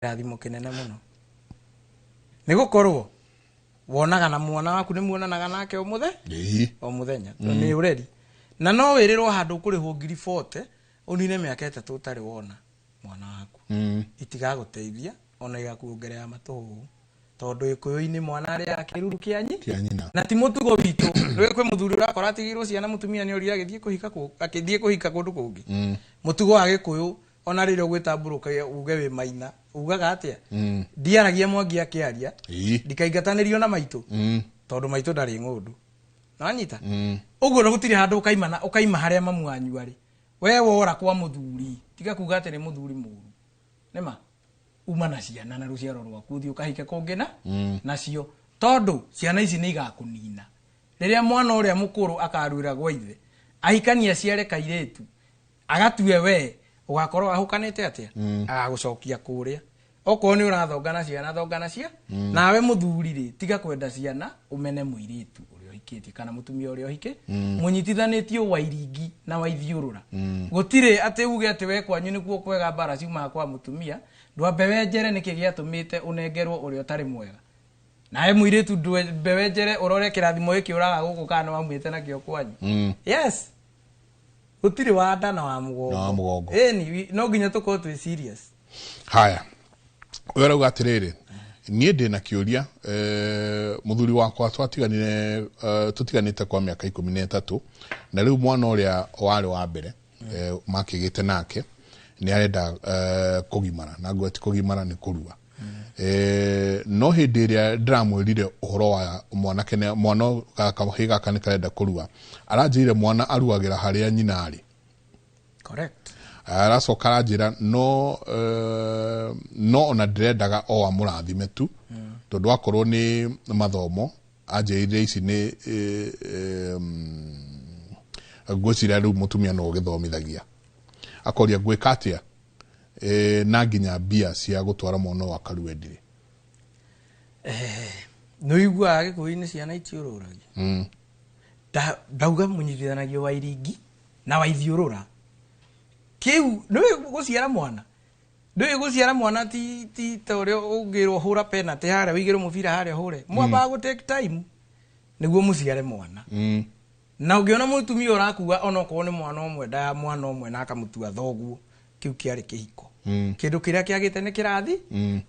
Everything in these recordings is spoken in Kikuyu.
Kĩrathimo kĩnene mũno nĩ gũkorwo wonaga na mwana waku, nĩ muonanaga nake o mũthe o mũthenya. Nĩ ũreri na no wĩrĩrwo handũ ũkũrĩhwo 40,000 ũnine mĩaka 3 ũtarĩ wona mwana waku. Itigagũteithia ona igakuongerera matũhũhũ, tondũ gĩkũyũ-inĩ mwana arĩaga kĩruru kĩa nyi kĩa nyina. Na ti mũtugo witũ. Nĩũĩ kwĩ mũthuri ũrakora atigĩirwo ciana, mũtumia nĩ orire agĩthiĩ kũhika akĩthiĩ kũhika kũndũ kũngĩ. Mũtugo wa gĩkũyũ, ona rĩrĩa ũgwĩtambũrũka uge wĩ maina, ugaga atĩa? Ndiaragia Mwangi akĩaria. Ndikaingatanĩrio na maitũ, tondũ maitũ ndarĩ ng'ũndũ nanyita. Ũguo gũtirĩ handũ ũkaima na ũkaima harĩa mamu wanyu arĩ. We wora kwa mũthuri, tiga kuga atĩ nĩ mũthuri mũru, nĩma uma na ciana na rũciaro rwaku, ũthiĩ ũkahike kũngĩ na nacio, tondũ ciana ici nĩ igakũnina. Rĩrĩa mwana ũrĩa mũkũrũ akaruĩra gwa ithe, ahikania, aciare kairĩtu, agatue, we ũgakorwo ahũkanĩte atĩa? Agagũcokia kũrĩa. Okorwo nĩ ũrathonga na ciana, thonga na cia nawe. Mũthuri rĩ, tiga kwenda ciana ũmene mũirĩtu ũrĩa ũhikĩtie kana mũtumia ũrĩa ũhikĩ mũnyitithanĩtio wa iringi na wa ithiũrũra. Gũtirĩ atĩ uge atĩ we kwanyu nĩkuo kwega, mbara ciumaga kwa mũtumia. Ndwambe wenjere nĩkĩ gĩatũmĩte ũnengerwo ũrĩa ũtarĩ mwega. Nawe mũirĩtu, ndwambe wenjere ũrore kĩrathimo gĩkĩ ũraga gũkũ kana nĩ waumĩte nakĩo kwanyu. Yes, gũtirĩ wa nda na wa mũgongo. Na wa mũgongo. Ĩni, no nginya tũkorwo twĩ serious. Haya, ũyũ arauga atĩrĩrĩ, niĩ ndĩ na kĩũria. Mũthuri wakwa twatiganire, tũtiganĩte kwa mĩaka 13, na rĩu mwana ũrĩa warĩ wa mbere makĩgĩte nake nĩ arenda kũgimara, na ngweti kũgimara nĩ kũrua. No hĩndĩ ĩrĩa ndĩramwĩrire ũhoro wa mwanake mwana gaka, hĩ gaka nĩ karenda kũrua, aranjĩrire mwana aruagĩra harĩa nyina arĩ. Correct. Aracoka aranjĩra no no ona ndĩrendaga o amũrathime tu, tondũ akorwo nĩ mathomo anjĩrire ici nĩ ngwĩciria rĩu mũtumia no ũgĩthomithagia. Akoria ngwĩka atĩa na nginya mbia cia gũtwara mwana ũyũ akarue ndirĩ. Nĩ ũiguaga gĩkũyũ-inĩ ciana itiũrũragia. Ndauga mũnyitithanagio wa iringi na wa ithiũrũra kĩu. Nĩũĩ gũciara mwana, ndũĩ gũciara mwana ti ta ũrĩa ũngĩrwo hũra penalty harĩa, ũigĩrwo mũbira harĩa ũhũre. Mwambaga gũ take time nĩguo mũciare mwana. Na ũngĩona mũtumia ũrakua onokorwo nĩ mwana ũmwe, nda ya mwana ũmwe, na akamũtua thoguo, kĩu kĩarĩ kĩhiko. Kĩndũ kĩrĩa kĩagĩte nĩ kĩrathi.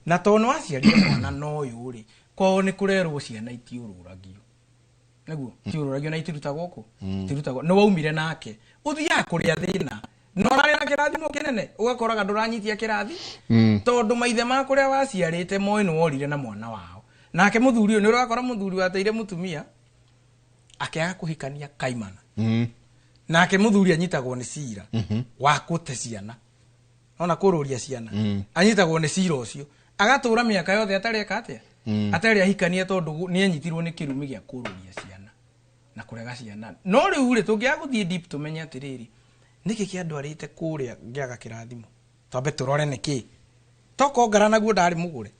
Na tondũ nĩ waciarire mwana na ũyũ rĩ, kwao nĩ kũrerwo ciana itiũrũragio, nĩguo itiũrũragio na itirutagwo kũ itirutagwo. Nĩ waumire nake, ũthiaga kũrĩa thĩna na ũrarĩ na kĩrathimo kĩnene, ũgakoraga ndũranyitia kĩrathi, tondũ maithe ma kũrĩa waciarĩte moĩ nĩ worire na mwana wao. Nake mũthuri ũyũ, nĩ ũrakora mũthuri wateire mũtumia akĩaga kũhikania kaimana. Nake mũthuri anyitagwo nĩ cira wa kũte ciana, ona kũrũria ciana. Anyitagwo nĩ cira ũcio, agatũra mĩaka yothe atarĩ eka atĩa, atarĩ ahikania, tondũ nĩ anyitirwo nĩ kĩrumi gĩa kũrũria ciana na kũrega ciana. No rĩu rĩ, tũngĩaga gũthiĩ deep tũmenye atĩrĩrĩ, nĩkĩ kĩandwarĩte kũrĩa ngĩaga kĩrathimo, twambe tũrore nĩkĩ tokongarana naguo ndarĩ mũgũre,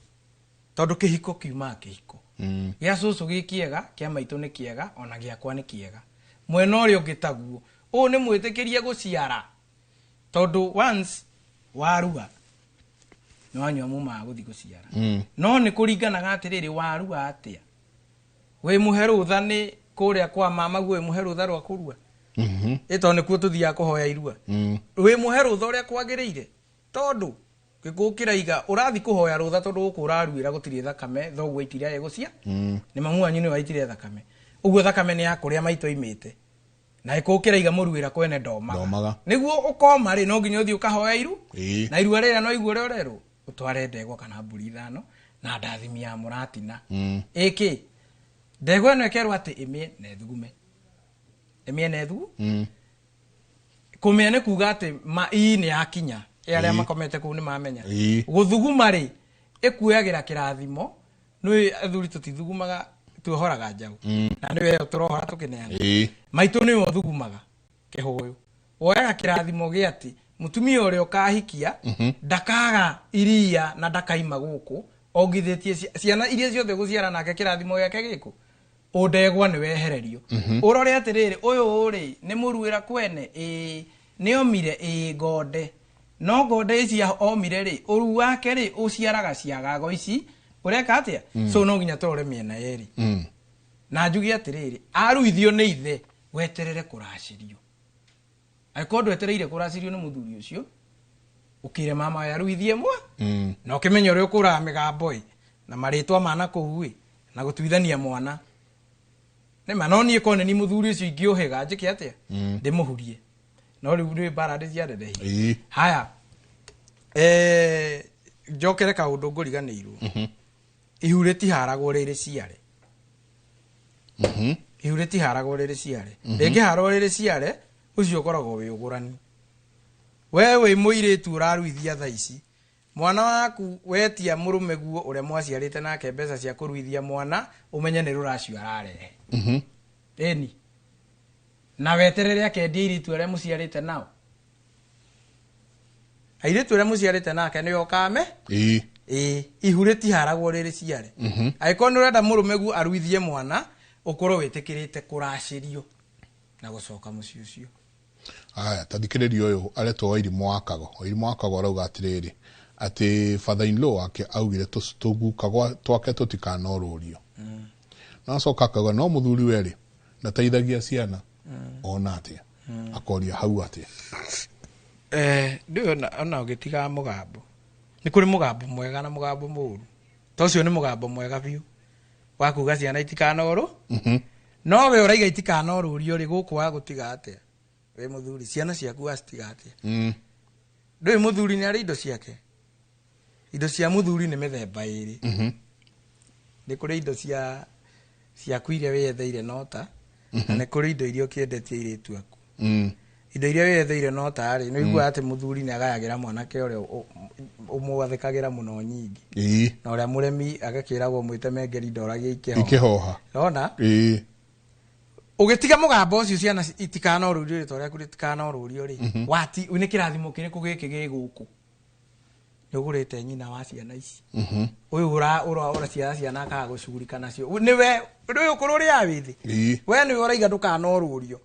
tondũ kĩhiko kiumaga kĩhiko. Gĩa cũcũ gĩ kĩega, kĩa maitũ nĩ kĩega, ona gĩakwa nĩ kĩega. Mwena ũrĩa ũngĩ taguo, ũũ nĩ mwĩtĩkĩrie gũciara, tondũ once warua nĩ wanyua mumaga gũthiĩ gũciara. No nĩ kũringanaga atĩrĩrĩ, warua atĩa? Wĩ mũhe rũtha nĩ kũrĩa kwa mama guo? Wĩ mũhe rũtha rwa kũrua? Ĩ tondũ nĩkuo tũthiaga kũhoya irua. Wĩ mũhe rũtha ũrĩa kwagĩrĩire? Tondũ gĩkũũ kĩraiga ũrathi kũhoya rũtha, tondũ gũkũ ũraruĩra gũtirĩ thakame. Thoguo aitire agĩgũcia, nĩ mamu wanyu nĩwe waitire thakame. Ũguo thakame nĩ ya kũrĩa maitũ aimĩte, na gĩkũũ kĩraiga mũruĩra kwene ndomaga. Ndomaga. Nĩguo ũkoma rĩ, no nginya ũthiĩ ũkahoya iru. Na irua rĩrĩa no igua ũrĩa ũrerwo ũtware ndegwa kana mbũri 5 na ndathimi ya mũratina. Ĩkĩ ndegwa ĩno ĩkerwo atĩ ĩmĩe na ĩthugume, ĩmĩe na ĩthugu. Kũmĩa nĩ kuga atĩ ma ii nĩ yakinya. Ĩ arĩa makomete kũu nĩ mamenya. Gũthuguma rĩ, ĩkuoyagĩra kĩrathimo. Nĩ athuri tũtithugumaga, tuohoraga njaũ. Na nĩwe ĩyo tũrohora tũkĩneana. Maitũ nĩwe ũthugumaga kĩhũyũ, woyaga kĩrathimo gĩa atĩ mũtumia ũrĩa ũkahikia ndakaga iria na ndakaima gũkũ ongithĩtie ciana iria ciothe gũciara nake. Kĩrathimo gĩake gĩkũ ũndegwa nĩ wehererio. Ũrore atĩrĩrĩ, ũyũ rĩ, nĩ mũruĩra kwene? Ĩĩ. Nĩ omire? Ĩĩ. Ngonde. No ngonde ici omire rĩ, ũru wake rĩ ũciaraga ciagago ici ũreka atĩa? So no nginya tũrore mĩena yerĩ. Na njuge atĩrĩrĩ, aruithio nĩ ithe weterere kũracĩrio. Angĩkorwo ndwetereire kũracĩrio nĩ mũthuri ũcio, ũkĩre mama we aruithie mwa. Na ũkĩmenye ũrĩa ũkũraga mĩgambo ĩ na marĩtwa ma na kũu ĩ na gũtuithania mwana. Nĩma no niĩ korwo nĩ niĩ mũthuri ũcio ingĩũhĩga njĩke atĩa? Ndĩmũhurie. No rĩu nĩ mbara ndĩcianenehi. Haya. Njokere kaũndũ ngũriganĩirwo. Ihu rĩtiharagwo rĩrĩ ciare. Ihu rĩtiharagwo rĩrĩ ciare. Rĩngĩharwo rĩrĩ ciare, ũcio ũkoragwo wĩ ũgũrani. We wĩ mũirĩtu ũraruithia thaa ici, mwana waku wetia mũrũme guo ũrĩa mwaciarĩte nake mbeca cia kũruithia mwana, ũmenye nĩ rũracio ararehe. Ĩni. Na weterere akendia airĩtu arĩa mũciarĩte nao. Airĩtu arĩa mũciarĩte nake nĩo ũkame? Ĩĩ. Ihu rĩtiharagwo rĩrĩ ciare. Angĩkorwo nĩ ũrenda mũrũme guo aruithie mwana, ũkorwo wĩtĩkĩrĩte kũracĩrio na gũcoka mũciĩ ũcio. Aya, ta thikĩrĩria ũyũ aretwo Wairimũ wa Kago. Wairimũ wa Kago arauga atĩrĩrĩ, atĩ father in law wake augire tũguka twake tũtikanorũrio. Na acoka akauga no mũthuri we rĩ, ndateithagia ciana ona atĩa. Akoria hau atĩa. Ndũĩ ona ũgĩtigaga mũgambo. Nĩ kũrĩ mũgambo mwega na mũgambo mũũru. Ta ũcio nĩ mũgambo mwega biũ wa kuga ciana itikanorũ. No we ũraiga itikanorũrio rĩ, gũkũ wa gũtiga atĩa? We mũthuri, ciana ciaku wacitiga atĩa? Ndũĩ mũthuri nĩ arĩ indo ciake. Indo cia mũthuri nĩ mĩthemba ĩrĩ. Nĩ kũrĩ indo cia ciaku iria wĩyetheire nota, na nĩ kũrĩ indo iria ũkĩendetie airĩtu aku. Indo iria wĩyetheire nota rĩ, nĩ ũiguaga atĩ mũthuri nĩ agayagĩra mwanake ũrĩa ũmwathĩkagĩra mũno nyingĩ. Na ũrĩa mũremi agakĩragwo mwĩte mengeri ndoragia ikĩhoha. Ũrona? Ũgĩtiga mũgambo ũcio ciana itikanorũrio rĩtwa rĩaku rĩtikanorũrio rĩ, wati nĩ kĩrathimo kĩrĩkũ gĩkĩ gĩ gũkũ? Nĩ ũgũrĩte nyina wa ciana ici. Ũyũ ũraciara ciana akaga gũcugurika nacio. Nĩwe nĩwe ũkũrũ ũrĩa wĩ thĩ. We nĩwe ũraiga ndũkanorũrio.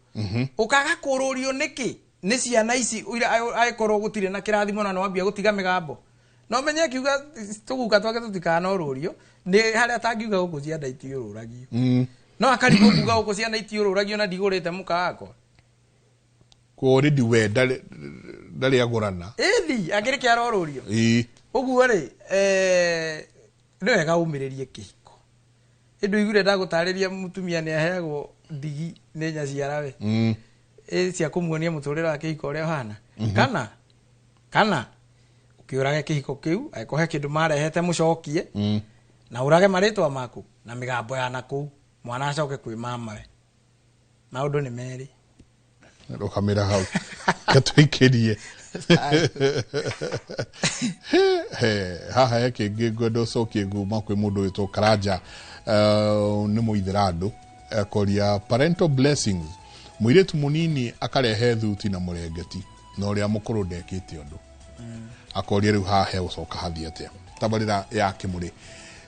Ũkaga kũrũrio nĩkĩ? Nĩ ciana ici angĩkorwo gũtirĩ na kĩrathimo na nĩwambia gũtiga mĩgambo. No menye kiuga tũguka twake tũtikanorũrio, nĩ harĩa atangiuga gũkũ ciana itiũrũragio. No akarigwo kuga gũkũ ciana itiũrũragio na ndigũrĩte mũka wakwa. Already we ndarĩ agũrana. Ĩthi, akĩrĩ kĩarorũrio. Ũguo rĩ, nĩ wega ũmĩrĩrie kĩhiko. Ĩndũ ũiguire ndagũtarĩria mũtumia nĩ aheagwo ndigi nĩ nyaciarawe. Cia kũmuonia mũtũrĩre wa kĩhiko ũrĩa ũhana. Kana ũkĩũrage kĩhiko kĩu, angĩkorwo he kĩndũ marehete mũcokie, na ũrage marĩtwa maku na mĩgambo ya nakũu, mwana acoke kwĩ mamawe. Maũndũ nĩ merĩ. Rũkamĩra hau. Gatũikĩrie. Haha he kĩngĩ ngwenda ũcokie nguma kwĩ mũndũ wĩtwo Karanja, nĩ mũithĩrandũ. Akoria parental blessings, mũirĩtu mũnini akarehe thuti na mũrengeti na ũrĩa mũkũrũ ndekĩte ũndũ. Akoria rĩu haha hegũcoka hathiĩ atĩa. Tabarĩra ya Kĩmũrĩ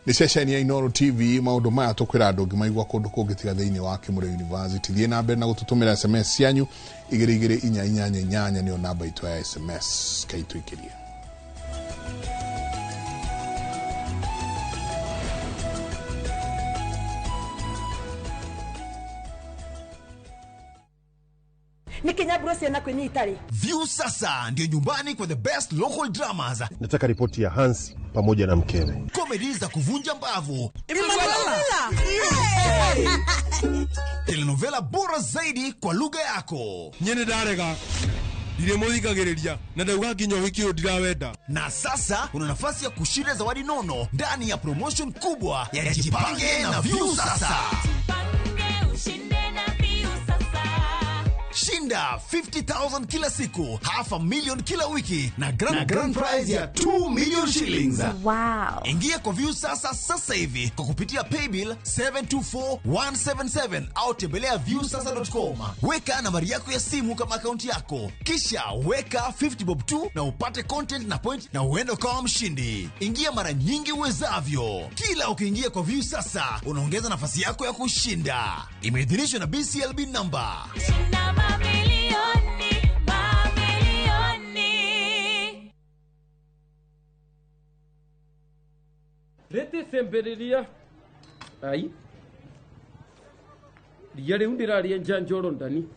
nĩ ceceni ya Inooro TV. Maũndũ maya tũkwĩra andũ ũngĩmaigua kũndũ kũngĩ tiga thĩinĩ wa Kĩmũrĩ University. Thiĩ na mbere na gũtũtũmĩra SMS cianyu 22488 nĩyo namba itũ ya SMS. Kaitũikĩrie. View sasa ndio nyumbani kwa the best local dramas. Nataka ripoti ya Hans pamoja na mkewe. Comedy za kuvunja mbavu. Telenovela bora zaidi kwa lugha yako. Nyene darega. Ndiremuthikagiriria na ndauga nginya wiki ũyũ ndirawenda. Na sasa una nafasi ya kushinda zawadi nono ndani ya promotion kubwa ya Jipange na View sasa. Shinda 50,000 kila siku, 500,000 kila wiki na grand prize ya 2 million shillings. Wow. Ingia kwa View sasa sasa hivi kwa kupitia paybill 724177 au tembelea viewsasa.com. Weka nambari yako ya simu kama akaunti yako. Kisha weka 50 bob 2 na upate content na point na uende kama mshindi. Ingia mara nyingi uwezavyo. Kila ukiingia kwa View sasa unaongeza nafasi yako ya kushinda. Imeidhinishwa na BCLB number. Shinda mamilioni, mamilioni. Rĩtĩcembĩrĩria ai ria rĩu ndĩraria njanjoro ndani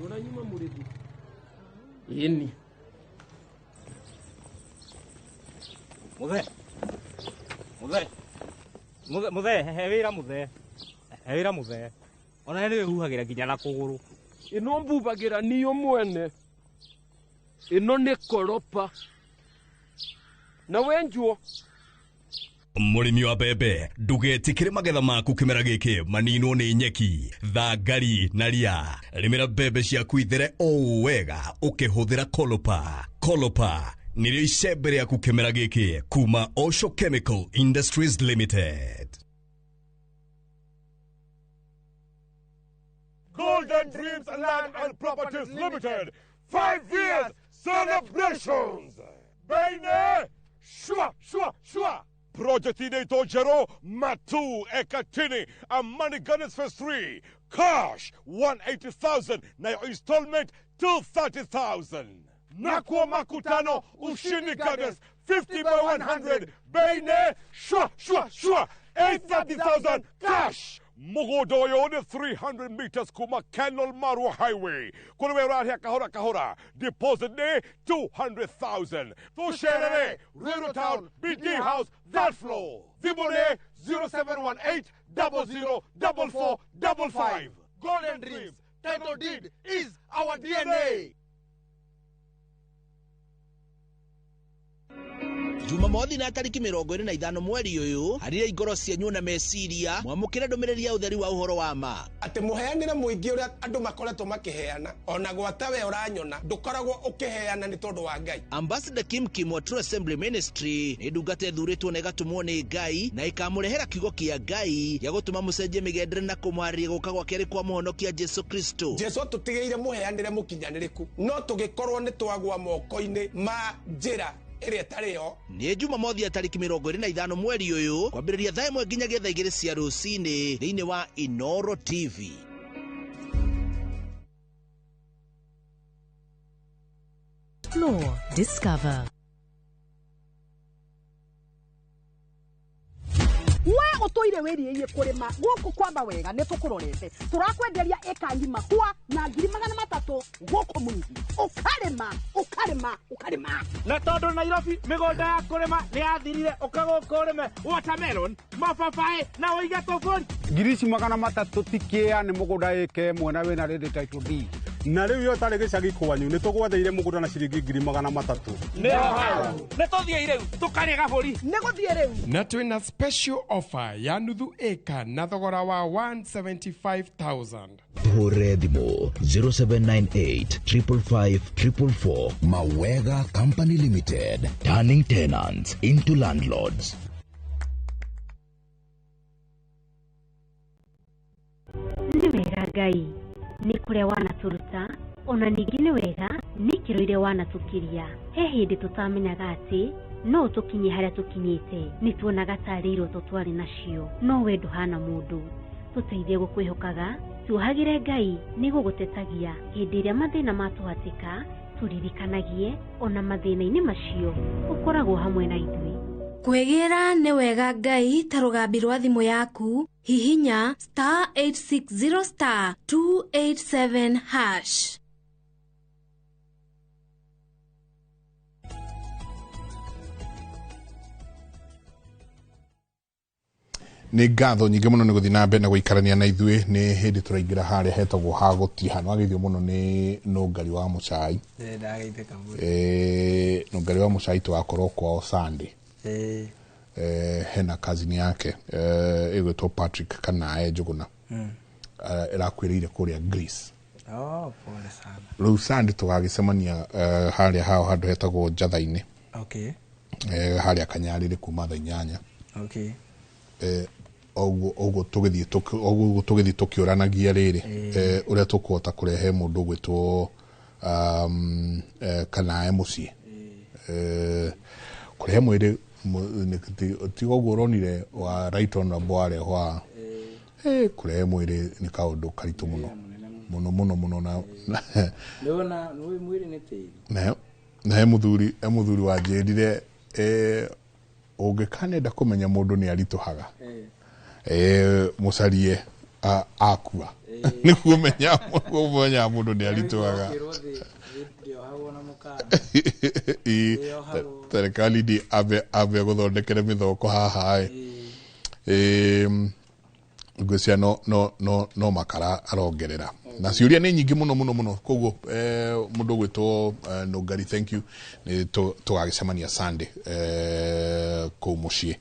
ũranyuma mũrĩthi ĩni Muthe muthe muthe muthe he wĩra muthe he wĩra muthe ona nĩ wĩhuhagĩra nginya na kũgũrũ ĩno mbubagĩra niyo mwene ĩno nĩ koropa na wenjuo. Mũrĩmi wa mbembe ndũgetĩkĩre magetha maku kĩmera gĩkĩ maninwo nĩ nyeki thangari na ria. Rĩmĩra mbembe ciaku ithere o wega ũkĩhũthĩra Kolopa. Kolopa nĩrĩo icembe rĩaku kĩmera gĩkĩ kuma Osho Chemical Industries Limited. Golden Dreams Land and Properties Limited 5 years celebrations. Baine shwa shwa shwa. Project inaitwa Jero Matu Ekatini Amani Gardens Phase 3. Cash 180,000 na your installment 230,000. Nakwa Makutano Ushindi Gardens 50 by 100. Baine shwa shwa shwa 830,000 cash. Mugodoyo 300 meters kuma Kenol Marua Highway. Kulwe kahora kahora. Deposit ne 200,000. Tusherere Ruiru Town BD House that floor. Vibone 0718 00 44 55. Golden Dreams title deed is our DNA. Jumamothi na tariki 25 mweri uyu harire igoro cienyu na meciria mwamukire ndumiriri ya utheri wa uhoro wa ma ati muheanire muingi uria andu makoretwo makiheana ona gwata we uranyona ndukoragwo ukiheana ni tondu wa Ngai. Ambassador Kim Kim wa True Assembly Ministry ni ndungata ithuritwo na igatumwo ni Ngai na ikamurehera kiugo kia Ngai ya gutuma mucenjie migendere na kumwariria guka gwa keri kwa muhonokia Jesu Kristo. Jesu atutigire muheanire mukinyaniriku no tugikorwo ni twagwa moko-ini ma njira ĩrĩa ĩtarĩ yo. Nĩ Jumamothi ya tariki 25 mweri ũyũ kwambĩrĩria thaa 1 nginyagia thaa 2 cia rũcinĩ thĩinĩ wa Inoro TV. Explore, discover. We utoire wiriie kurima guku kwamba wega ni tukurorete turakwenderia eka ngima kwa na 300,000 guku mwingi ukarima ukarima ukarima na tondu Nairobi migunda ya kurima ni yathirire uka guku urime watermelon mababaĩ na uige tuburi 300,000 tikia ni mugunda eke mwena wina redi title deed na riu yo tari gicagi kwanyu ni tugwatheire mugunda na ciringi 300,000 ni hau ni tuthie riu tukarie gaburi ni guthie riu na twina special offer ya nuthu eka na thogora wa 175,000. Hũre thimũ 0798 555 444. Mawega Company Limited, turning tenants into landlords. Nĩ wega Ngai nĩ kũrĩa wanatũruta ona ningĩ nĩ wega nĩ ikĩro iria wanatũkiria. He hĩndĩ tũtamenyaga atĩ no tũkinye harĩa tũkinyĩte, nĩ tuonaga tarĩ iroto twarĩ nacio, no we ndũhana mũndũ. Tũteithie gũkwĩhokaga, tuohagĩre Ngai nĩ gũgũtetagia hĩndĩ ĩrĩa mathĩna matũhatĩka, tũririkanagie ona mathĩna-inĩ macio ũkoragwo hamwe na ithuĩ. Kwĩgĩra nĩ wega Ngai ta rũgambi rwa thimũ yaku, hihinya star 860 star 287 hash. Nĩ ngatho nyingĩ mũno nĩ gũthiĩ na mbere na gũikarania na ithuĩ. Nĩ hĩndĩ tũraingĩra harĩa hetagwo ha gũtiha. Nĩ wageithio mũno nĩ Nũngari wa Mũcai. Nũngari wa Mũcai tũgakorwo kwao Sunday. Hena kazini yake ĩgwĩtwo Patrick Kanae Njũgũna ĩrakuĩrĩire kũrĩa Greece. Oh, pole sana. Rĩu Sunday tũgagĩcemania harĩa hao handũ hetagwo Njatha-inĩ. Okay. Harĩa Kanyarĩrĩ kuma thaa 8. Okay. Oguo tũgĩthiĩ tũkĩũranagia rĩrĩ ũrĩa tũkũhota kũrehe mũndũ ũgwĩtwo Kanae mũciĩ. Kũrehe mwĩrĩ tiga ũguo ũronire wa right honorable warehwa kũrehe mwĩrĩ nĩ kaũndũ karitũ mũno mũno mũno mũno na nĩwona mwĩrĩ nĩ tĩri. Na he mũthuri wanjĩrire Ũngĩkanenda kũmenya mũndũ nĩ aritũhaga, mũcarie akua nĩguo menya mũndũ nĩ aritũhaga. Tareka Lindi ambe gũthondekere mĩthoko haha ĩ. Ngwĩciria no makara arongerera na ciũria nĩ nyingĩ mũno mũno mũno, koguo mũndũ ũgwĩtwo Nũngari, thank you. Nĩ tũgagĩcemania Sunday kũu mũciĩ.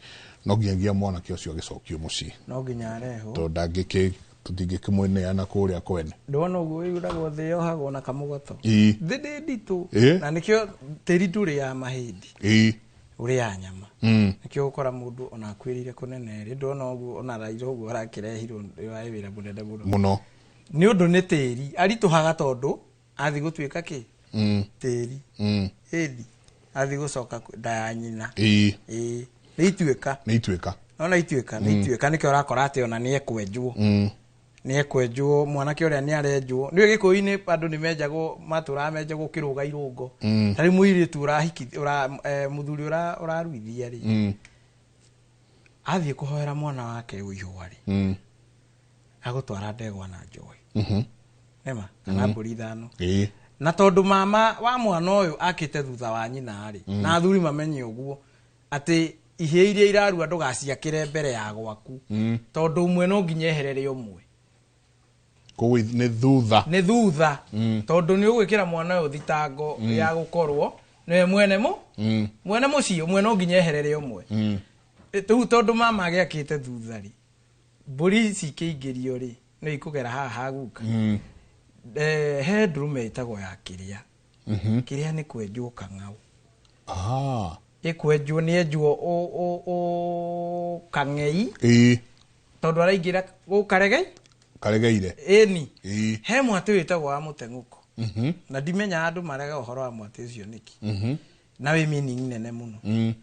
No nginyagia mwanake ũcio agĩcokio mũciĩ. No nginya arehwo. Tondũ ndangĩkĩ tũtingĩkĩmũneana kũrĩa kwene. Ndona ũguo ĩragwo thĩ yohagwo na kamũgoto. Thĩ ndĩ nditũ. Na nĩkĩo tĩri ndũrĩaga mahĩndĩ. Ũrĩaga nyama. Nĩkĩo ũkora mũndũ ona akuĩrĩire kũnene rĩ, ndona ũguo ona Raila ũguo arakĩrehirwo warĩ wĩra mũnene mũno. Mũno. Nĩ ũndũ nĩ tĩri aritũhaga tondũ athiĩ gũtuĩka kĩ? Tĩri. Ĩthi athiĩ gũcoka nda ya nyina. Ĩĩ. Nĩ ituĩka. Nĩ ituĩka. Nona ituĩka, nĩ ituĩka nĩkĩo ũrakora atĩ ona nĩ ekwenjwo. Nĩ ekwenjwo, mwanake ũrĩa nĩ arenjwo. Nĩ gĩkũyũ-inĩ andũ nĩ menjagwo, matũraga menjagwo kĩrũga irũngo. Ta rĩu mũirĩtu ũrahiki, mũthuri ũraruithia rĩ. Athiĩ kũhoera mwana wake ũihũa rĩ. Agũtwara ndegwa na njohi. Nĩma, kana mbũri 5. Na tondũ mama wa mwana ũyũ akĩte thutha wa nyina rĩ, na athuri mamenye ũguo atĩ ihĩĩ iria irarua ndũgaciakĩre mbere ya gwaku. Tondũ ũmwe no nginya eherere ũmwe. Koguo nĩ thutha. Nĩ thutha. Tondũ nĩ ũgwĩkĩra mwana ũyũ thitango ya gũkorwo nĩwe mwene mwene mũciĩ, ũmwe no nginya eherere ũmwe. Rĩu tondũ mama agĩakĩte thutha rĩ, mbũri ici ikĩingĩrio rĩ, nĩ ikũgera haha haguka. He ndũrũme ĩtagwo ya kĩrĩa. Kĩrĩa nĩ kwenjwo kang'au. Ĩkwenjwo nĩ enjwo kang'ei. Tondũ araingĩra gũkaregei. Karegeire. Ĩni. He mwatĩ wĩtagwo wa mũteng'ũko. Na ndimenya andũ marega ũhoro wa mwatĩ ũcio nĩkĩ. Na wĩ meaning nene mũno.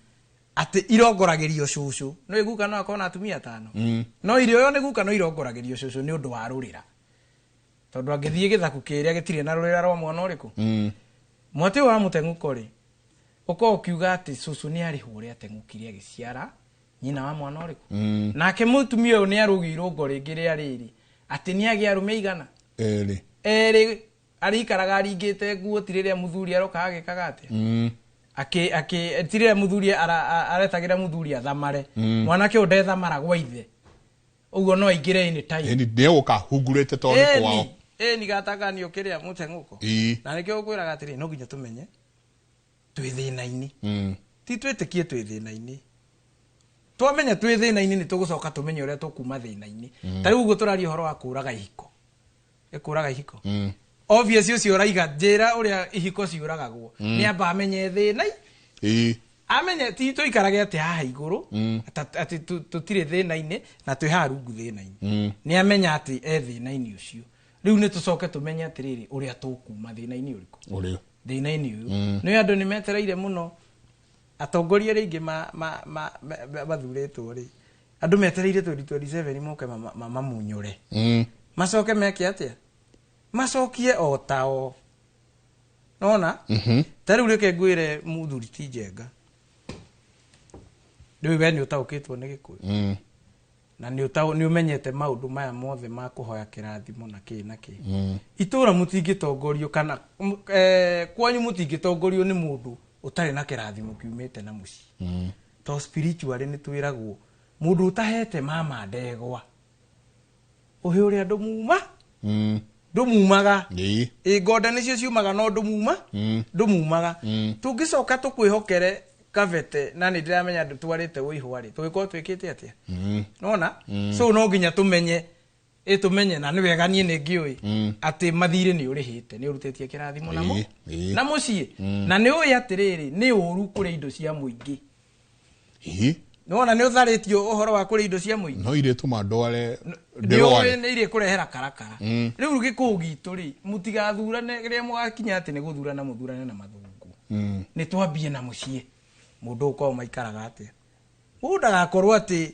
Atĩ irongoragĩrio cũcũ. No iguka no akorwo na atumia 5. No irio yo nĩ guka no irongoragĩrio cũcũ nĩ ũndũ wa rũrĩra. Tondũ angĩthiĩ gĩthaku kĩrĩa gĩtirĩ na rũrĩra rwa mwana ũrĩkũ. Mwatĩ wa mũteng'ũko rĩ, ũkorwo ũkiuga atĩ cũcũ nĩ arĩhwo ũrĩa ateng'ũkire agĩciara nyina wa mwana ũrĩkũ. Nake mũtumia ũyũ nĩ arũgio irũngo rĩngĩ rĩa rĩrĩ, atĩ nĩ agĩa arũme igana. Erĩ arĩikaraga aringĩte nguo ti rĩrĩa mũthuri aroka agĩkaga atĩa. Akĩ ti rĩrĩa mũthuri aretagĩra mũthuri athamare. Mwanake ũyũ ndethamara gwa ithe. Ũguo no aingĩre any time. Ĩni nĩ egũka hungurĩte tondũ nĩ kwao. Ĩni gatakanio kĩrĩa mũteng'ũko. Na nĩkĩo ngwĩraga atĩrĩ, no nginya tũmenye twĩ thĩna-inĩ. Ti twĩtĩkie twĩ thĩna-inĩ. Twamenya twĩ thĩna-inĩ nĩ tũgũcoka tũmenye ũrĩa tũkuma thĩna-inĩ. Ta rĩu ũguo tũraria ũhoro wa kũraga ihiko. Ĩkũraga ihiko. Obvious ũcio ũraiga njĩra ũrĩa ihiko ciũragagwo. Nĩ amba amenye thĩna. Amenye ti tũikarage atĩ haha igũrũ, atĩ tũtirĩ thĩna-inĩ na twĩ haha rungu thĩna-inĩ. Nĩ amenya atĩ e thĩna-inĩ ũcio. Rĩu nĩ tũcoke tũmenye atĩrĩrĩ ũrĩa tũkuma thĩna-inĩ ũrĩkũ. Ũrĩa. Thĩna-inĩ ũyũ. Nĩ andũ nĩ metereire mũno atongoria arĩa aingĩ mathurĩtwo rĩ. Andũ metereire 2027 moke mamunyũre. Macoke meke atĩa? Macokie o tao. Nona? Ta rĩu reke ngwĩre mũthuri ti Njenga. Rĩu we nĩ ũtaũkĩtwo nĩ Gĩkũyũ. Na nĩ ũmenyete maũndũ maya mothe ma kũhoya kĩrathimo na kĩ na kĩ. Itũra mũtingĩtongorio kana kwanyu mũtingĩtongorio nĩ mũndũ ũtarĩ na kĩrathimo kiumĩte na mũciĩ. To spiritually nĩ twĩragwo mũndũ ũtahete mama ndegwa ũhe ũrĩa ndũmuma. Ndũmumaga. Ĩ ngonda nĩcio ciumaga no ndũmuma. Ndũmumaga. Tũngĩcoka tũkwĩhokere kabete na nĩ ndĩramenya ndũtwarĩte ũihwa rĩ, tũgĩkorwo twĩkĩte atĩa? Nona? So no nginya tũmenye, tũmenye na nĩ wega niĩ nĩ ngĩũĩ atĩ mathirĩ nĩ ũrĩhĩte, nĩ ũrutĩtie kĩrathimo namo na mũciĩ. Na nĩ ũĩ atĩrĩrĩ, nĩ ũru kũrĩa indo cia mũingĩ. Nĩwona nĩ ũtharĩtio ũhoro wa kũrĩa indo cia mũingĩ. No irĩtũma ndware ndĩrware. Nĩ irĩkũrehera karakara. Rĩu gĩkũyũ gitũ rĩ, mũtigathurane rĩrĩa mũgakinya atĩ nĩ gũthurana mũthurane na mathungu. Nĩ twambie na mũciĩ. Mũndũ ũkorwo maikaraga atĩa. Mũndũ ndagakorwo atĩ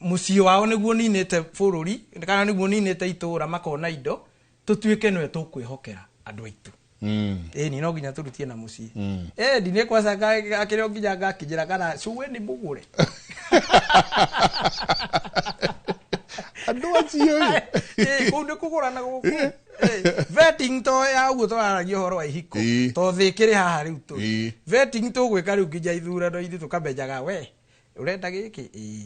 mũciĩ wao nĩguo ninĩte bũrũri kana nĩguo ninĩte itũra makona indo, tũtuĩke nĩwe tũkwĩhokera andũ aitũ. Ĩni no nginya tũrutie na mũciĩ. Ĩni nĩ kwaca akĩrĩ o nginya ngakinyĩra kana cuwe nĩ mũgũre. Andũ acio ĩ. Ĩ, kũu nĩ kũgũrana gũkũ. Ĩ, vetting to ya ũguo tũraragia ũhoro wa ihiko. To thĩ kĩrĩ haha rĩu tũrĩ. Vetting tũgwĩka rĩu nginya ithurano ithuĩ tũkamenyaga we ũrenda gĩkĩ ĩ.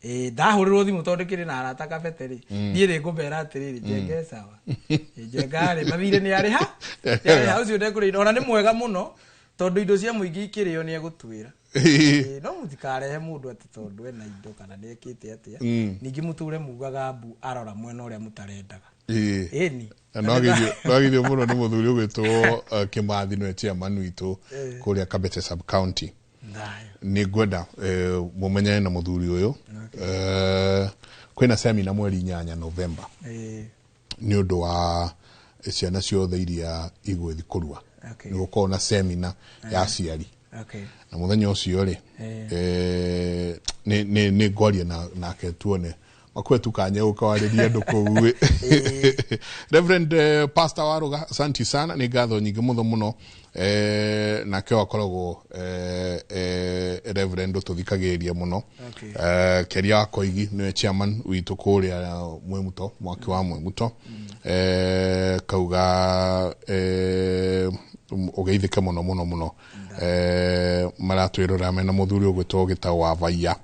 Ĩ, ndahũrĩrwo thimũ tondũ ndĩkĩrĩ na arata kabete rĩ. Niĩ rĩ ngũmera atĩrĩrĩ Njenga e sawa. Ĩ, Njenga rĩ mathirĩ nĩ arĩha. Nĩ arĩha ũcio ndekũrĩa ona nĩ mwega mũno tondũ indo cia mũingĩ ikĩrĩo nĩ egũtwĩra. Ĩ, no mũtikarehe mũndũ atĩ tondũ ena indo kana nĩ ekĩte atĩa. Ningĩ mũtũre mugaga mbu arora mwena ũrĩa mũtarendaga. Ĩni. Na no mũno nĩ mũthuri ũgwĩtwo Kĩmathi nĩwe chairman witũ kũrĩa Kabete sub county. Nĩ ngwenda mũmenyane na mũthuri ũyũ. Kwĩna semina mweri 8 November. Nĩ ũndũ wa ciana ciothe iria igũgĩthiĩ kũrua. Nĩ gũkorwo na semina ya aciari. Na mũthenya ũcio rĩ, nĩ ngwaria nake tuone makwe tukanye gũkawarĩria andũ kũu. Reverend Pastor Waruga, asante sana, nĩ ngatho nyingĩ mũno mũno. Nake akoragwo Reverend ũtũthikagĩrĩria mũno. Kĩaria wa Koigi nĩwe chairman witũ kũrĩa Mwĩmuto, mwaki wa Mwĩmuto. Kauga ũgeithĩke mũno mũno mũno. Maratwĩrora mena mũthuri ũgwĩtwo Gĩtaũ wa Vaiya,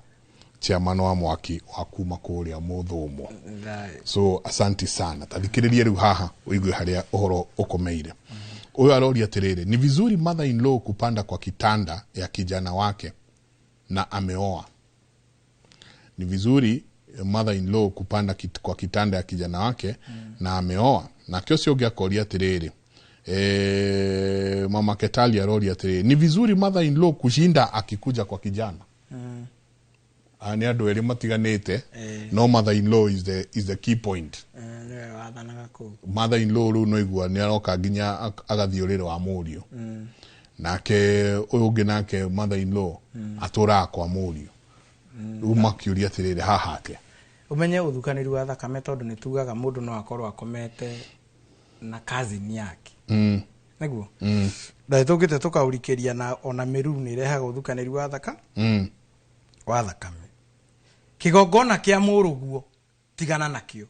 chairman wa mwaki wa kuma kũrĩa Mũthũmũ. So asante sana. Tathikĩrĩria rĩu haha ũigue harĩa ũhoro ũkomeire. Ũyũ aroria atĩrĩrĩ, ni vizuri mother in law kupanda kwa kitanda ya kijana wake na ameoa? Ni vizuri mother in law kupanda kwa kitanda ya kijana wake na ameoa? Nake ũcio ũngĩ akoria atĩrĩrĩ, mama Ketali aroria atĩrĩrĩ, ni vizuri mother in law kushinda akikuja kwa kijana? Nĩ andũ erĩ matiganĩte, no mother in law is the key point. Nĩwe wathanaga kũu. Mother in law rĩu no igua nĩ aroka nginya agathiĩ ũrĩrĩ wa mũriũ. Nake ũyũ ũngĩ nake mother in law atũraga kwa mũriũ. Rĩu makĩũria atĩrĩrĩ, haha atĩa? Ũmenye ũthukanĩri wa thakame tondũ nĩ tugaga mũndũ no akorwo akomete na cousin yake. Nĩguo? Na tũkĩte tũkaũrikĩria na ona mĩruru nĩ ĩrehaga ũthukanĩri wa wa thakame. Kĩgongona kĩa mũrũguo tigana nakĩo.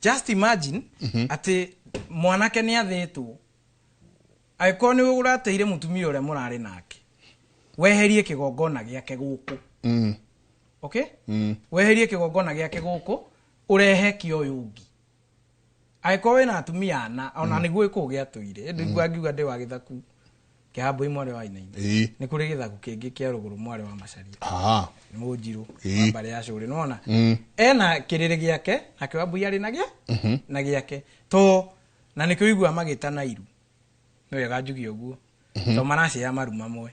Just imagine atĩ mwanake nĩ athĩtwo, angĩkorwo nĩ ũrateire mũtumia ũrĩa mũrarĩ nake, weherie kĩgongona gĩake gũkũ. Okay? Weherie kĩgongona gĩake gũkũ, ũrehe kĩa ũyũ ũngĩ. Angĩkorwo wĩna atumia ana, ona nĩguo kũu gĩatũire, ĩndĩ ngiuga ndĩ wa gĩthaku kĩa Hambui mwarĩ wa Wainaina. Nĩ kũrĩ gĩthaku kĩngĩ kĩa rũgũrũ mwarĩ wa Macharia. Nĩ mũnjirũ wa mbarĩ ya Cũrĩ, nĩwona? Ena kĩrĩrĩ gĩake, nake Wambui arĩ na gĩa? Na gĩake. To na nĩkĩo ũiguaga magĩtana iru. Nĩ wega njuge ũguo. To maracea maru mamwe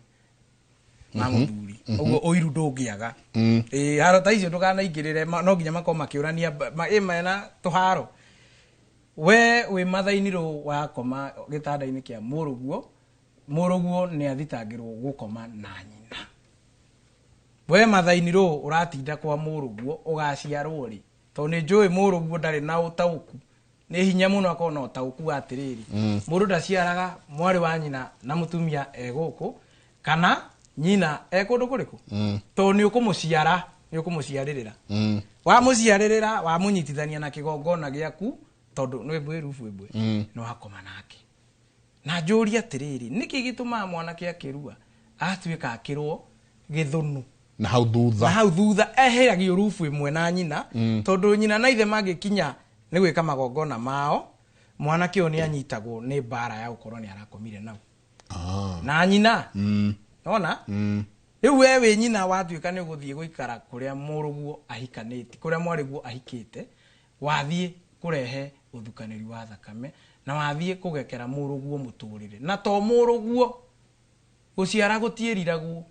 ma mũthuri. Ũguo ũiru ndũngĩaga. Ĩ, haro ta icio ndũkanaingĩrĩre, no nginya makorwo makĩũrania ĩ mena tũharo. We wĩ mathainĩ rũ wakoma gĩtanda-inĩ kĩa mũrũguo, mũrũguo nĩ athitangĩrwo gũkoma na nyina. We mathainĩ rũ ũratinda kwa mũrũguo ũgaciarwo rĩ, tondũ nĩ njũĩ mũrũguo ndarĩ na ũtaũku. Nĩ hinya mũno akorwo na ũtaũku wa atĩrĩrĩ. Mũndũ ndaciaraga mwarĩ wa nyina na mũtumia e gũkũ, kana nyina e kũndũ kũrĩkũ? Tondũ nĩ ũkũmũciara, nĩ ũkũmũciarĩrĩra. Wamũciarĩrĩra, wamũnyitithania na kĩgongona gĩaku, tondũ nĩ mbwe rubu ĩmwe. Nĩ wakoma nake. Na njũrie atĩrĩrĩ, nĩkĩ gĩtũmaga mwanake akĩrua atuĩka akĩrwo gĩthũnũ? Na hau thutha. Na hau thutha eheragio rubu ĩmwe na nyina, tondũ nyina na ithe mangĩkinya nĩ gwĩka magongona mao, mwanake ũyũ nĩ anyitagwo nĩ mbara ya gũkorwo nĩ arakomire nau. Na nyina. Nona? Rĩu we wĩ nyina watuĩka nĩ ũgũthiĩ gũikara kũrĩa mũrũguo ahikanĩte, kũrĩa mwarĩguo ahikĩte, wathiĩ kũrehe ũthukanĩri wa thakame, na wathiĩ kũgekera mũrũguo mũtũrĩre. Na to mũrũguo, gũciara gũtiĩriragwo,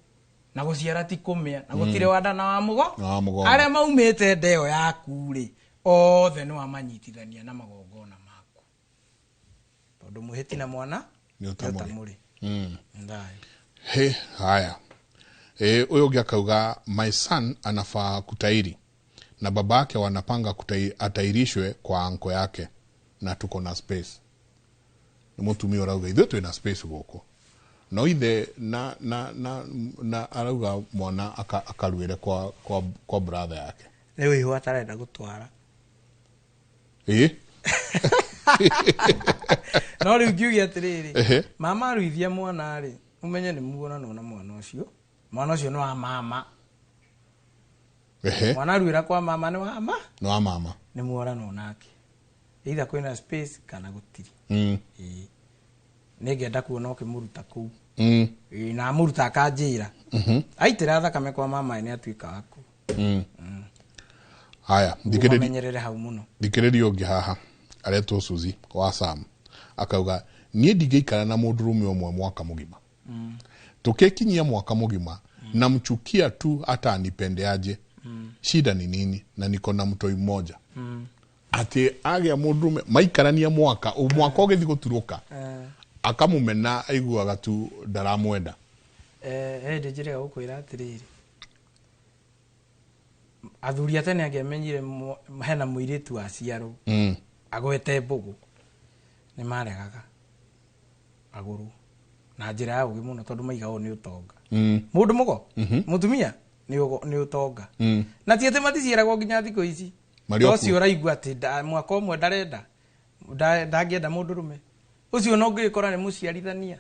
na gũciara ti kũmĩa, na gũtirĩ wa nda na wa mũgo. Na wa mũgongo. Arĩa maumĩte ndeo yaku rĩ, othe nĩ wamanyitithania na magongona maku. Tondũ mũhĩti na mwana Nĩ nĩ ũtamũrĩ. ũtamũrĩ. Ndayo. He, haya. Ũyũ ũngĩ akauga, my son anafaa kutairi na babake wanapanga atairishwe kwa anko yake na tuko na space. Nĩ mũtumia ũrauga ithuĩ twĩna space gũkũ no ithe na na na na arauga mwana akaruĩre kwa brother yake. Rĩu ihu atarenda gũtwara. Ĩĩ. No rĩu ngiuge atĩrĩrĩ, mama aruithia mwana rĩ, ũmenye nĩ muonanwo na mwana ũcio. Mwana ũcio nĩ wa mama. Mwana aruĩra kwa mama nĩ wa ma? Nĩ wa mama. Nĩ muoranwo nake. Either kwĩna space kana gũtirĩ. Ĩĩ. Nĩngenda kuona ũkĩmũruta kũu. Ĩĩ, na amũruta akanjĩra. Aitĩra thakame kwa mama nĩ atuĩka waku. Haya, thikĩrĩria hau mũno. Thikĩrĩria ũngĩ haha aretwo Suzy wa Sam akauga niĩ ndingĩikara na mũndũrũme ũmwe mwaka mũgima. Tukikinyia mwaka mũgima namchukia tu hata anipendeaje. Shida ni nini na niko na mtoi mmoja. Ati agĩa mũndũrũme maikarania mwaka mwaka ũgĩthiĩ gũturũka akamũmena aiguaga tu ndaramwenda. Hĩndĩ njĩrĩga gũkwĩra atĩrĩrĩ, athuri a tene angĩamenyire hena mũirĩtu waciarwo agwete mbũgũ nĩ maregaga agũrwo na njĩra ya ũgĩ mũno tondũ maigagwo nĩ ũtonga. Mũndũ mũgo mũtumia nĩ ũtonga. Na ti atĩ maticiaragwo nginya thikũ ici. Ũcio ũraigua atĩ mwaka ũmwe ndarenda ndangĩenda mũndũrũme ũcio no ngĩkora nĩ mũciarithania.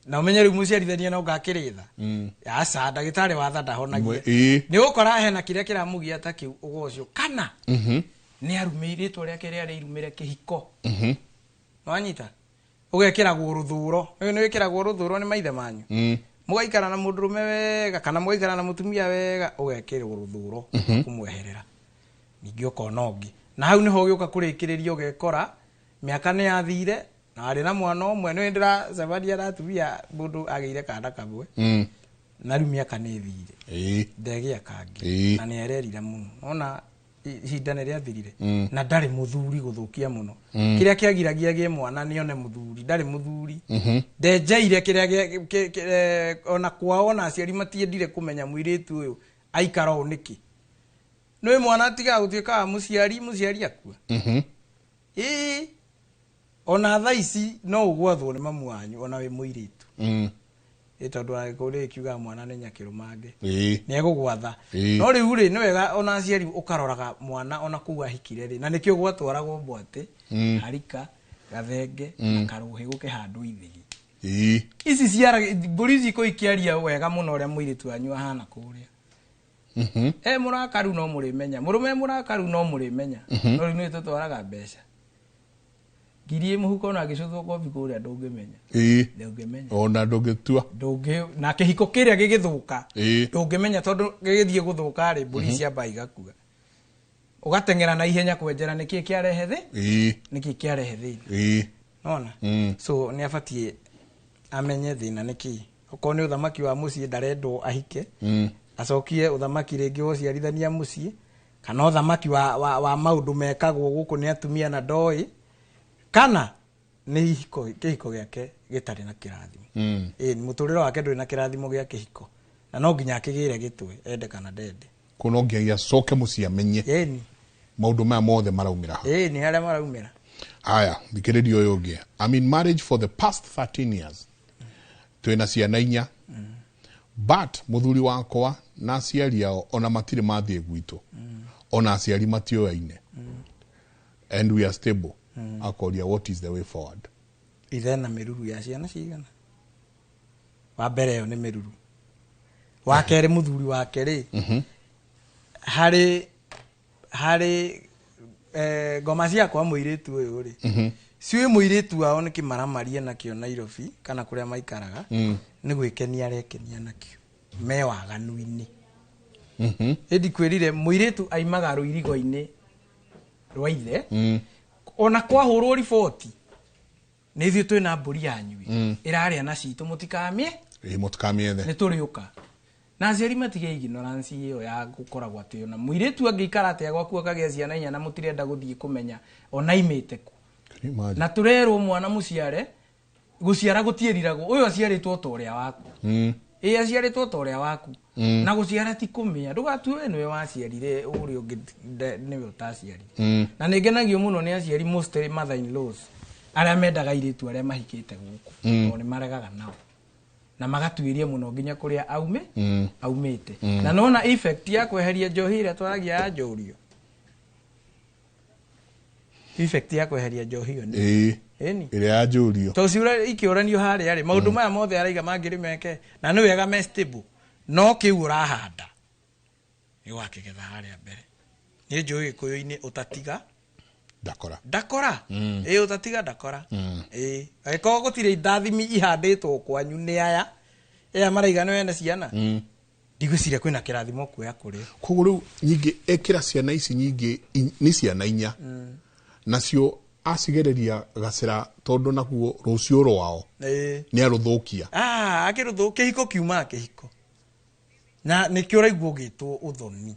Na ũmenye rĩu mũciarithania no ngakĩrĩtha. Aca ndagĩtarĩ wa tha ndahonagia. Nĩ ũgũkora hena kĩrĩa kĩramũgia ta kĩu ũgo ũcio kana nĩ arumĩire rĩtwa rĩake rĩarĩ irumĩre kĩhiko. Nĩwanyita? Ũgekĩragwo rũthũro. Nĩ wĩkĩragwo rũthũro nĩ maithe manyu. Mũgaikara na mũndũrũme wega kana mũgaikara na mũtumia wega ũgekĩrwo rũthũro kũmweherera. Ningĩ ũkona ũngĩ. Na hau nĩho ũgĩũka kũrĩkĩrĩria ũgekora mĩaka nĩ yathire na arĩ na mwana ũmwe. Nĩ ndĩracemania na atumia mũndũ agĩire kana kamwe na rĩu mĩaka nĩ ĩthire ndegĩa kangĩ na nĩ ererira mũno. Ona ihinda nĩ rĩathirire na ndarĩ mũthuri gũthũkia mũno. Kĩrĩa kĩagiragia agĩe mwana nĩ one mũthuri, ndarĩ mũthuri. Ndenjeire kĩrĩa ona kwao ona aciari matiendire kũmenya mũirĩtu ũyũ aikara ũũ nĩkĩ. Nĩ mwana atigaga gũtuĩka wa mũciari, mũciari akua. Ĩĩ ona thaa ici no ũgwathwo nĩ mamu wanyu ona wĩ mũirĩtu. Ĩ tondũ angĩkorwo rĩ kiuga mwana nĩ nyakĩrũmange nĩ egũgwatha. No rĩu rĩ nĩ wega ona aciari ũkaroraga mwana ona kũu ahikire rĩ, na nĩkĩo gwatwaragwo mbwatĩ, harika, gathenge na karũhĩ gũkĩhandwo ithigi. Ici ciara mbũri ici kũ ikĩaria wega mũno ũrĩa mũirĩtu wanyu ahana kũrĩa. E mũrakaru no mũrĩmenya, mũrũme mũrakaru no mũrĩmenya. No rĩu nĩ tũtwaraga mbeca ngiri mũhuko na gĩcũthwo kobi kũrĩa ndũngĩmenya. Ndũngĩmenya. Ona ndũngĩtua. Na kĩhiko kĩrĩa gĩgĩthũka ndũngĩmenya tondũ gĩgĩthiĩ gũthũka rĩ mbũri ciamba igakua. Ũgateng'era na ihenya kwenjera nĩkĩĩ kĩarehe thĩ? Nĩkĩĩ kĩarehe thĩna? Nona? So nĩ abatiĩ amenye thĩna nĩkĩĩ. Okorwo nĩ ũthamaki wa mũciĩ ndarendwo ahike, acokie ũthamaki rĩngĩ wa ũciarithania mũciĩ, kana ũthamaki wa maũndũ mekagwo gũkũ nĩ atumia na ndoĩ, kana nĩ kĩhiko gĩake gĩtarĩ na kĩrathimo. Ĩĩ mũtũrĩre wake ndũrĩ na kĩrathimo gĩa kĩhiko na no nginya akĩgĩre gĩtwe ende kana ndende. Kũ no nginya acoke mũciĩ amenye maũndũ maya mothe maraumĩra ha. Ĩĩ nĩ harĩa maraumĩra. Haya, thikĩrĩria ũyũ ũngĩ. I'm in marriage for the past 13 years. Twĩna ciana inya. But mũthuri wakwa na aciari ao ona matirĩ mathiĩ gwitũ. Ona aciari matioyaine. And we are stable. Akoria what is the way forward? Ithe na mĩruru ya ciana cigana? Wa mbere ĩyo nĩ mĩruru. Wa kerĩ mũthuri wake rĩ, harĩ ngoma ciakwa mũirĩtu ũyũ rĩ, ciũĩ mũirĩtu wao nĩ kĩmaramarie nakĩo Nairobi kana kũrĩa maikaraga, nĩ gwĩkenia arekenia nakĩo me waganu-inĩ. Ĩndi kwĩrire mũirĩtu aimaga rũirigo-inĩ rwa ithe, ona kwahũrwo riboti nĩ ithuĩ twĩna mbũri yanyu ĩrarĩa na citũ mũtikamĩe. Ĩĩ mũtikamĩethe. Nĩ tũrĩũka. Na aciari matige ignorance ĩyo ya gũkoragwo atĩ ona mũirĩtu angĩikara atĩa gwaku akagĩa ciana inya na mũtirenda gũthiĩ kũmenya ona aimĩte kũ. Na tũrerwo mwana mũciare gũciara gũtiĩriragwo, ũyũ aciarĩtwo ta ũrĩa waku. Ĩĩ aciarĩtwo ta ũrĩa waku. Na gũciara ti kũmĩa, ndũgatue nĩwe waciarire ũrĩa ũngĩ nĩwe ũtaciarire. Na nĩ ngenagio mũno nĩ aciari mostly mother in laws. Arĩa mendaga airĩtu arĩa mahikĩte gũkũ, tondũ nĩ maregaga nao na magatuĩria mũno nginya kũrĩa aume aumĩte. Na nona effect ya kweheria njohi ĩrĩa twaragia ya njũrio, effect ya kweheria njohi ĩyo nĩ Ĩĩ. Ĩni. Ĩrĩa ya njũrio. Tondũ ciũra ikĩũranio harĩa rĩ, maũndũ maya mothe araiga mangĩrĩ meke na nĩ wega me stable, no kĩu ũrahanda nĩ ũgakĩgetha harĩa mbere. Nĩ njũĩ gĩkũyũ-inĩ ũtatiga ndakora. Ndakora. Ĩ, ũtatiga ndakora. Ĩ, angĩkorwo gũtirĩ indathimi ihandĩtwo kwanyu nĩ aya aya maraiga nĩ wene ciana, ndigwĩciria kwĩna kĩrathimo kuoya kũrĩ. Koguo rĩu nyingĩ ekĩra ciana ici nyingĩ, nĩ ciana inya, nacio acigereria gacĩra, tondũ naguo rũciũ rwao nĩ arũthũkia. Ah, akĩrũthũ kĩhiko kiumaga kĩhiko na nĩkĩo ũraigua ũgĩtwo ũthoni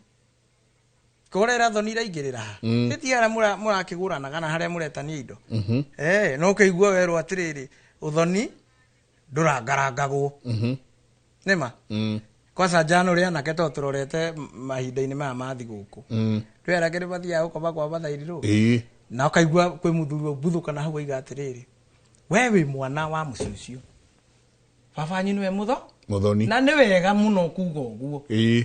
korera thoni iraingĩrĩra ha. Ĩti harĩa mũrakĩgũrana kana harĩa mũretania indo. Eh, no ũkĩigua werwo atĩrĩrĩ, ũthoni ndũrangarangagwo. Nĩma. Kwanza njano rĩa anake, tondũ tũrorete mahinda-inĩ maya ma thigũkũ, twĩ anake nĩ mathiaga gũkoma kwa mathairirũ. Na ũkaigua kwĩ mũthuri ũmbuthũka hau aiga atĩrĩrĩ, we wĩ mwana wa mũciĩ ũcio, baba wanyu nĩwe mũtho Mũthoni. Na nĩ wega mũno kuga ũguo.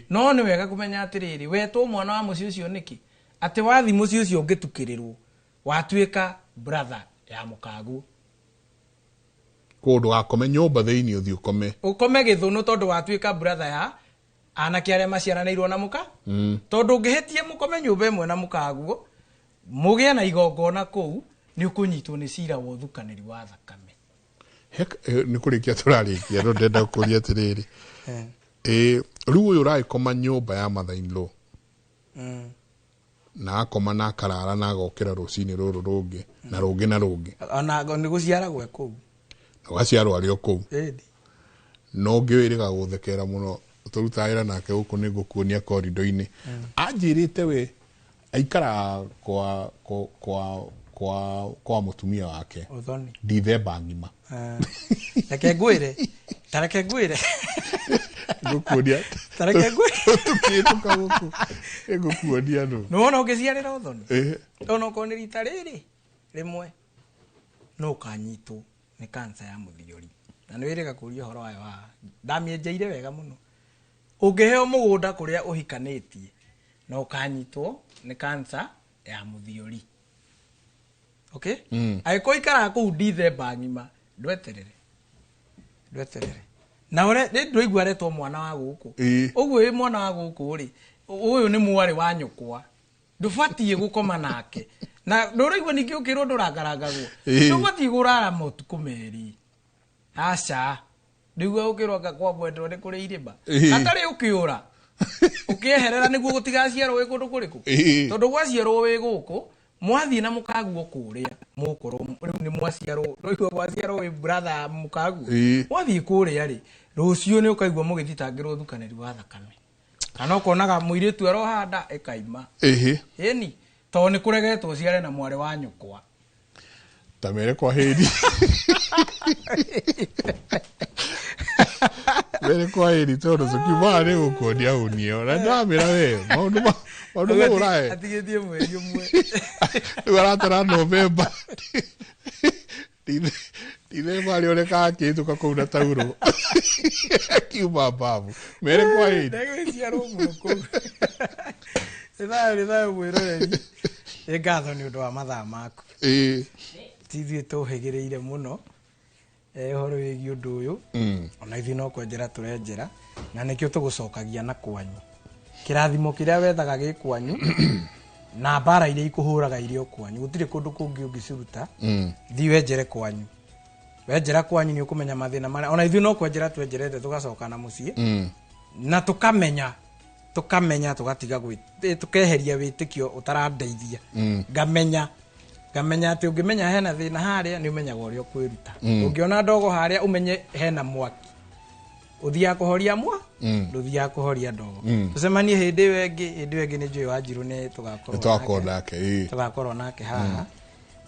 No nĩ wega kũmenya atĩrĩrĩ, wetwo mwana wa mũciĩ ũcio nĩkĩ, atĩ wathi mũciĩ ũcio ũngĩtukĩrĩrwo watuĩka brother ya mũkaguo. Koguo ndũgakome nyũmba thĩinĩ, ũthiĩ ũkome. Ũkome gĩthũnũ, tondũ watuĩka brother ya anake arĩa maciaranĩirwo na mũka. Tondũ ũngĩhĩtia mũkome nyũmba ĩmwe na mũkaguo, mũgĩe na igongona kũu, nĩ ũkũnyitwo nĩ cira wa ũthukanĩri wa thakame. Nĩ kũrĩkia tũrarĩkia, no ndenda kũria atĩrĩrĩ, rĩu ũyũ ũragĩkoma nyũmba ya mother in law na akoma na akarara na agokĩra rũcinĩ rũrũ rũngĩ na rũngĩ na rũngĩ. Ona nĩ gũciaragwo e kũu. Na ũgaciarwo arĩ o kũu. Ĩni. No ũngĩ wĩrĩga gũthekera mũno, tũrutaga wĩra nake gũkũ, nĩ ngũkuonia korido-inĩ, anjĩrĩte we aikaraga kwa mũtumia wake. Ũthoni. Ndithemba ng'ima. Ah. Reke ngwĩre, ta reke ngwĩre. Ngũkuonia. Ta reke ngwĩre. Tũkĩhĩtũka gũkũ ngũkuonia nũ. Nĩ wona ũngĩciarĩra ũthoni, ona okorwo nĩ rita rĩrĩ rĩmwe, no ũkanyitwo nĩ kansa ya mũthiori, na nĩ wĩrĩga kũria ũhoro wayo haha, ndamĩenjeire wega mũno. Ũngĩheo mũgũnda kũrĩa ũhikanĩtie, no ũkanyitwo nĩ kansa ya mũthiori, okay? Angĩkorwo ikaraga kũu ndithemba ng'ima, ndweterere, ndweterere na ũre nĩ ndũigua aretwo mwana wa gũkũ. Ũguo wĩ mwana wa gũkũ rĩ, ũyũ nĩ mwarĩ wa nyũkwa, ndũbatiĩ gũkoma nake, na ndũraigua ningĩ ũkĩrwo ndũrangarangagwo. Ndũbatiĩ kũrara matukũ merĩ, aca. Ndĩigua ũkĩrwo anga kwa mwendwa nĩ kũrĩ irĩma. Hatarĩ ũkĩũra ũkĩeherera nĩguo gũtigaciarwo wĩ kũndũ kũrĩkũ. Tondũ gwaciarwo wĩ gũkũ, mwathiĩ na mũkaguo kũrĩa, mũgũkorwo rĩu nĩ mwaciarwo, rĩu mwaciarwo wĩ brother mũkaguo. Mwathiĩ kũrĩa rĩ, rũciũ nĩ ũkaigua mũgĩthitangĩrwo ũthukanĩri wa thakame, kana ũkonaga mũirĩtu arohanda ĩkaima. Ĩni, tondũ nĩ kũregetwo ũciare na mwarĩ wa nyũkwa. Ta mere kwa heri, mere kwa heri, tondũ tũkiumaga nĩ gũkuonia ũnio na ndamĩra we maũndũ mau ũrae. Atigĩtie mweri ũmwe. Rĩu aratara Novemba, Dithemba arĩonekaga akĩhĩtũka kũu na taurũ akiuma mbabu. Mere kwa heri. Ndegwĩciarwo mũno kũu. Nĩ thayũ, nĩ thayũ mwĩroreri, nĩ ngatho nĩ ũndũ wa mathaa maku. Ti ithuĩ tũhĩgĩrĩire mũno ũhoro wĩgiĩ ũndũ ũyũ. Ona ithuĩ no kwenjera tũrenjera, na nĩkĩo tũgũcokagia na kwanyu, kĩrathimo kĩrĩa wethaga gĩ kwanyu, na mbara iria ikũhũraga irio kwanyu, gũtirĩ kũndũ kũngĩ ũngĩciruta. Thiĩ wenjere kwanyu, wenjera kwanyu nĩ ũkũmenya mathĩna marĩa ona ithuĩ no kwenjera twenjerete, tũgacoka na mũciĩ na tũkamenya tũgatiga tũkeheria wĩtĩkio ũtarandeithia. Ngamenya atĩ ũngĩmenya hena thĩna harĩa, nĩ ũmenyaga ũrĩa ũkwĩruta. Ũngĩona ndogo harĩa, ũmenye hena mwaki ũthiaga kũhoria mwa. Ndũthiaga kũhoria ndogo. Tũcemanie hĩndĩ ĩyo ĩngĩ, hĩndĩ ĩyo ĩngĩ nĩ njũĩ Wanjirũ nĩ tũgakorwo Nĩ tũgakorwo nake, ĩĩ. Tũgakorwo nake haha.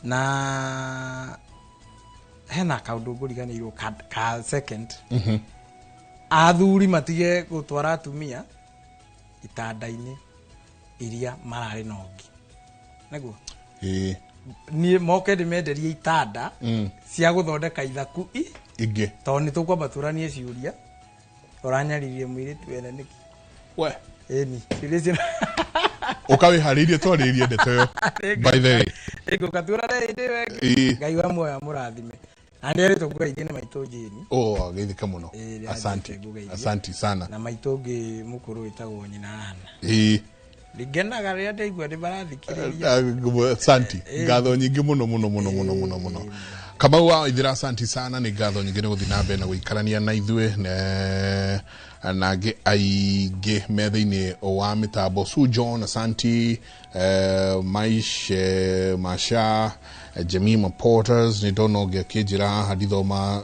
Na hena kaũndũ ngũriganĩirwo ka second. Athuri matige gũtwara atumia itanda-inĩ iria mararĩ na ũngĩ, nĩguo. Niĩ moke ndĩmenderie itanda cia gũthondeka ithaku i ingĩ. Tondũ nĩ tũkwamba tũranie ciũria. Ũranyaririe mũirĩtu wene nĩkĩ? We. Ĩni, ciũria icio. Ũkawĩharĩirie twarĩrie ndeto ĩyo, by the way. Ngũka tuonane hĩndĩ ĩyo ĩngĩ. Ĩĩ. Ngai wa muoyo amũrathime. Na nĩ erĩtwo ngũgeithie nĩ maitũ Jane. Oh, geithĩka mũno. Ĩĩ, Asante. nĩanjĩte ngũgeithie. Asante sana. Na maitũ ũngĩ mũkũrũ wĩtagwo nyina Hana. Ndingenaga rĩrĩa ndaigua nĩ marathikĩrĩria. Asante, ngatho nyingĩ mũno mũno mũno mũno mũno mũno, Kamau wa Ithira. Asante sana, nĩ ngatho nyingĩ nĩ gũthiĩ na mbere na gũikarania na ithuĩ na angĩ aingĩ me thĩinĩ wa mĩtambo. Su John, asanti. Maish, Masha, Jemima Porters, nĩ ndona ũngĩ akĩnjĩra haha ndithoma,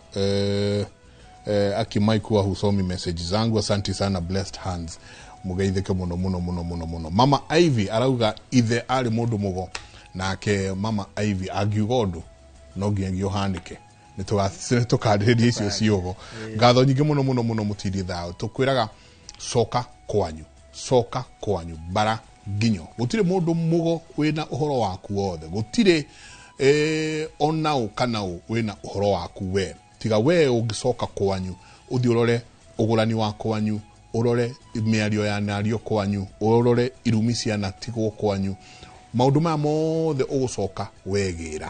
akimaikuwa husomi message zangu. Asante sana, blessed hands, mugeithĩke mũno mũno mũno mũno mũno. Mama Ivy arauga ithe arĩ mũndũ mũgo, nake Mama Ivy angiuga ũndũ no nginyagia ũhanĩke. Nĩ tũkarĩrĩria icio ciugo. Ngatho nyingĩ mũno mũno mũno, mũtindie thayũ. Tũkwĩraga coka kwanyu, coka kwanyu bara nginyo. Gũtirĩ mũndũ mũgo wĩna ũhoro waku wothe, gũtirĩ ona ũ kana ũ wĩna ũhoro waku we tiga we. Ũngĩcoka kwanyu, ũthiĩ ũrore ũgũrani wa kwanyu, ũrore mĩario ya nario kwanyu, ũrore irumi cianatigwo kwanyu, maũndũ maya mothe ũgũcoka wegĩra.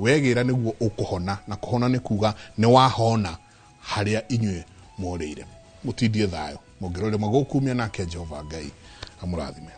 Wegĩra nĩguo ũkũhona, na kũhona nĩ kuga nĩ wahona harĩa inyuĩ morĩire. Mũtindie thayũ, mũngĩrore magũkumia, nake Jehova Ngai amũrathime.